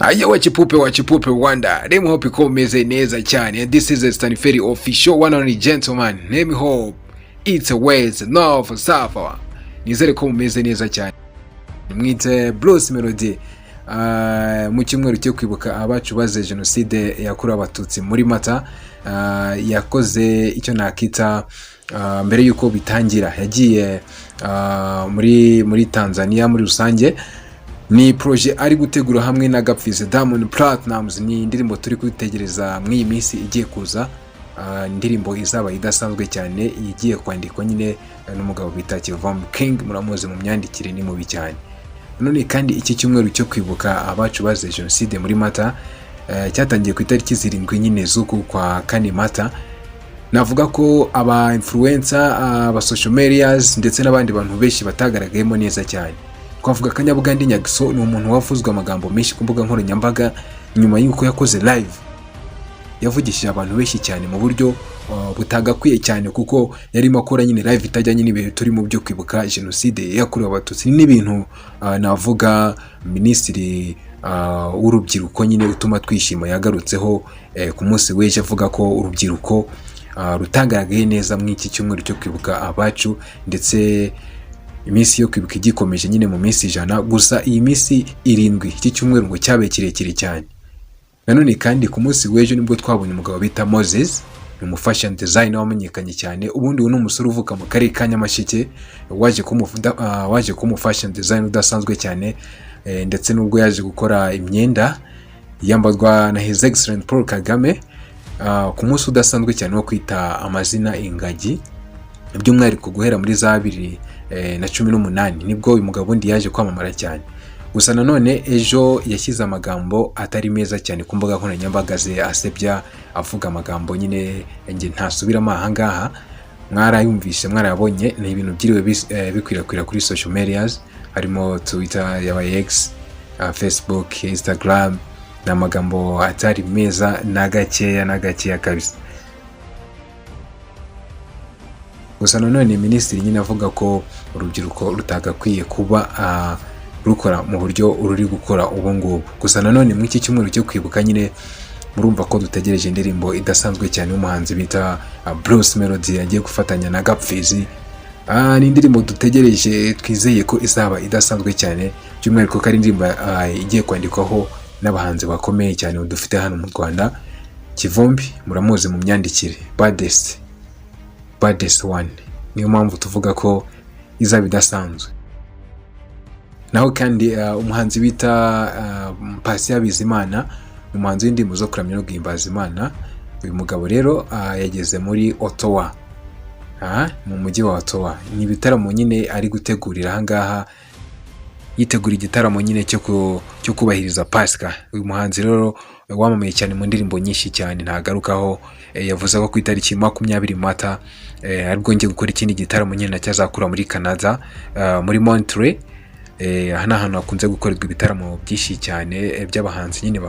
Ayo wachipupe wachipupe Rwanda, let me hope ko meze neza cyane. This is Stanferi official one only gentleman. Let me hope it's a ways north south. Nizere ko mumeze neza cyane. Mwite Bruce Melody, mu cyumweru cyo kwibuka abacu bazize jenoside yakorewe Abatutsi muri Mata, yakoze icyo nakita, mbere y'uko bitangira yagiye muri Tanzania. Muri rusange ni projet ari gutegura hamwe na Gapfizi Diamond Platnumz. Ni indirimbo turi kwitegereza muri iyi minsi igiye kuza, indirimbo izaba idasanzwe cyane, igiye kwandikwa nyine n'umugabo bita Kivumbi King. Muramuzi mu myandikire, ni mubi cyane. None kandi iki cyumweru cyo kwibuka abacu bazize jenoside muri Mata, cyatangiye ku itariki 7 nyine z'uku kwa kane Mata. Navuga ko aba influencer, aba social medias ndetse n'abandi bantu benshi batagaragayemo neza cyane. Twavuga Kanyabugande Nyagiso, ni umuntu wavuzwe amagambo menshi ku mbuga nkoranyambaga nyuma y'uko yakoze live, yavugishije abantu benshi cyane mu buryo butagakwiye cyane, kuko yarimo akora nyine live itajyanye n'ibihe turimo byo kwibuka jenoside yakorewe Abatutsi. N'ibintu navuga minisitiri w'urubyiruko nyine utuma twishima yagarutseho ku munsi w'ejo, avuga ko urubyiruko rutagaragaye neza muri iki cyumweru cyo kwibuka abacu, ndetse iminsi yo kwibuka igikomeje nyine mu minsi 100. Gusa iyi minsi 7, iki cyumweru ngo cyabaye kirekire cyane. Nanone kandi ku munsi w'ejo nibwo twabonye umugabo bita Moses, ni umu fashion designer wamenyekanye cyane. Ubundi uyu ni umusore uvuka mu karere ka Nyamasheke, waje kuba umu fashion designer udasanzwe cyane, ndetse n'ubwo yaje gukora imyenda yambarwa na His Excellence Paul Kagame, ku munsi udasanzwe cyane wo kwita amazina ingagi, by'umwihariko guhera muri za 2018 nibwo uyu mugabo ubundi yaje kwamamara cyane. Gusa nanone ejo yashyize amagambo atari meza cyane ku mbuga nkoranyambaga ze, asebya, avuga amagambo nyine njye ntasubiramo ahangaha, mwarayumvishe, mwarayabonye. Ni ibintu byiriwe bikwirakwira kuri social medias, harimo Twitter yabaye X, Facebook, Instagram. Ni amagambo atari meza na gakeya na gakeya kabisa. Gusa nanone minisitiri nyine avuga ko urubyiruko rutagakwiye kuba rukora mu buryo ruri gukora ubu ngubu. Gusa nanone muri iki cyumweru cyo kwibuka nyine murumva ko dutegereje indirimbo idasanzwe cyane y'umuhanzi bita Bruce Melody agiye gufatanya na Gapfizi. Ni indirimbo dutegereje, twizeye ko izaba idasanzwe cyane, by'umwihariko ko ari indirimbo igiye kwandikwaho n'abahanzi bakomeye cyane dufite hano mu Rwanda. Kivumbi muramuzi mu myandikire, baddest, baddest one, niyo mpamvu tuvuga ko izaba idasanzwe. Naho kandi umuhanzi bita Patient Bizimana, ni umuhanzi w'indirimbo zo kuramya no guhimbaza Imana. Uyu mugabo rero yageze muri Ottawa, mu mujyi wa Ottawa. Ni ibitaramo nyine ari gutegurira ahangaha, yitegura igitaramo nyine cyo kubahiriza Pasika. Uyu muhanzi rero wamamaye cyane mu ndirimbo nyinshi cyane ntagarukaho, yavuze ko ku itariki 20 Mata aribwo ngiye gukora ikindi gitaramo nyine nacyo azakura muri Canada, muri Montreal. Aha ni ahantu hakunze gukorerwa ibitaramo byinshi cyane, by'abahanzi nyine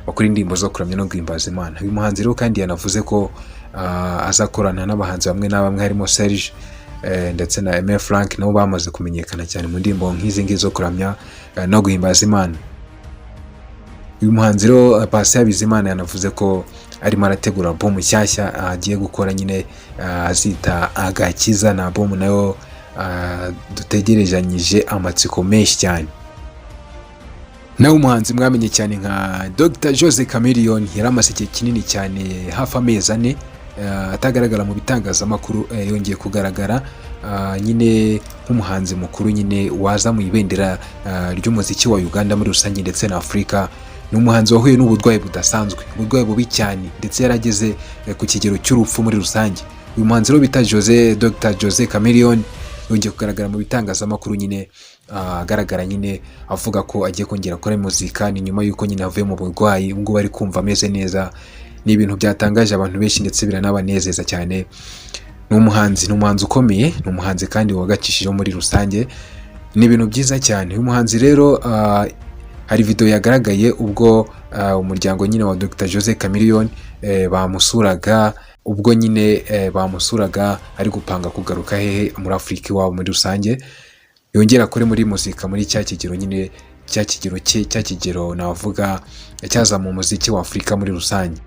bakora indirimbo zo kuramya no guhimbaza Imana. Uyu muhanzi rero kandi yanavuze ko azakorana n'abahanzi bamwe na bamwe, harimo Serge, ndetse na Aime Frank, nabo bamaze kumenyekana cyane mu ndirimbo nk'izi ngizi zo kuramya no guhimbaza Imana. Uyu muhanzi rero Patient Bizimana yanavuze ko arimo arategura album nshyashya agiye gukora nyine, azita Agakiza. Na album nayo dutegerezanyije amatsiko menshi cyane. Nawe umuhanzi mwamenye cyane nka Dr Jose Chameleone yari amaze igihe kinini cyane, hafi amezi 4, atagaragara mu bitangazamakuru. Yongeye kugaragara nyine nk'umuhanzi mukuru nyine waza mu ibendera ry'umuziki wa Uganda muri rusange ndetse na Afurika. Ni umuhanzi wahuye n'uburwayi budasanzwe, uburwayi bubi cyane, ndetse yarageze ku kigero cy'urupfu muri rusange. Uyu muhanzi rero bita Jose, Dr Jose Chameleone, yongeye kugaragara mu bitangazamakuru nyine, agaragara nyine avuga ko agiye kongera gukora muzika. Ni nyuma y'uko nyine avuye mu burwayi, ubu ngubu ari kumva ameze neza. Ni ibintu byatangaje abantu benshi ndetse biranabanezeza cyane. Ni umuhanzi ukomeye, ni umuhanzi kandi wagacishijeho muri rusange, ni ibintu byiza cyane. Uyu muhanzi rero, hari video yagaragaye ubwo umuryango nyine wa Dr Jose Chameleone bamusuraga, ubwo nyine bamusuraga ari gupanga kugaruka hehe? Muri Afurika iwabo muri rusange, yongera akore muri muzika muri cya kigero nyine. Cya kigero cye, cya kigero navuga cyazamuye umuziki wa Afurika muri rusange.